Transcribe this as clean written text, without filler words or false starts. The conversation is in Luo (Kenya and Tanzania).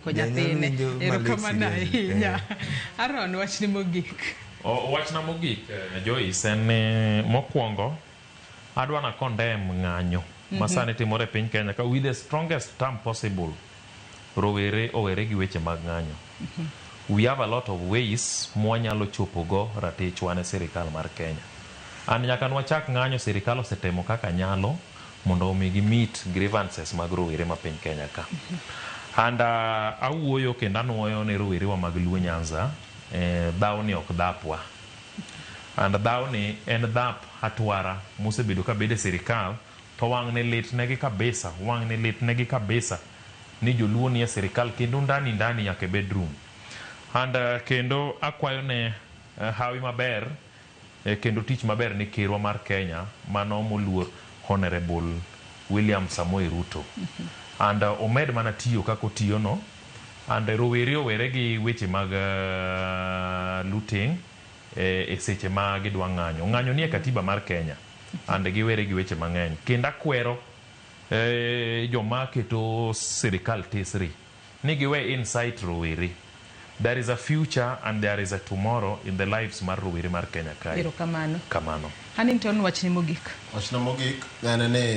Ko nyathine. Janyuol winjo Erokamano malit ahinya. eh. Aaron, wachni mogik. Wachna mogik, Joyce, en ni mokwongo adwa na condemn ng'anyo ma sani timore e piny Kenya ka with the strongest term possible. Rowere owere gi weche mag ng'anyo. We have a lot of ways mwanyalo chopogo ratichwa ne sirikal mar Kenya. And nyaka nwachak ng'anyo, sirikal osetemo kaka nyalo mondo omi gi meet grievances mag rowere ma piny Kenya ka. And awuoyo kendo anuoyo ne rowerewa mag Luo Nyanza, dhawni ok dhapwa. And dhawni en dhap atwara mosebedo ka bedo e sirikal to wang'ni lit negi kabisa, wang'ni lit negi kabisa ni joluo nie sirikal kendo ndani ndani nyaka e bedroom. And kendo akwayo ne hawi maber kendo tich maber ne kerwa mar Kenya mano moluor Honorable William Samoei Ruto. And omed mana tiyo kaka otiyo no. And rowere owere gi weche mag looting e seche ma gidwa ng'anyo. Ng'anyo nie katiba mar Kenya. And giwere gi weche mang'eny. Kendo akwero joma keto sirikal tesre ni giwe incite rowere. There is a future and there is a tomorrow in the lives mar rowere mar Kenya kae. Erokamano. Kamano. Hannington, wachni mogik. Wachna mogik en ni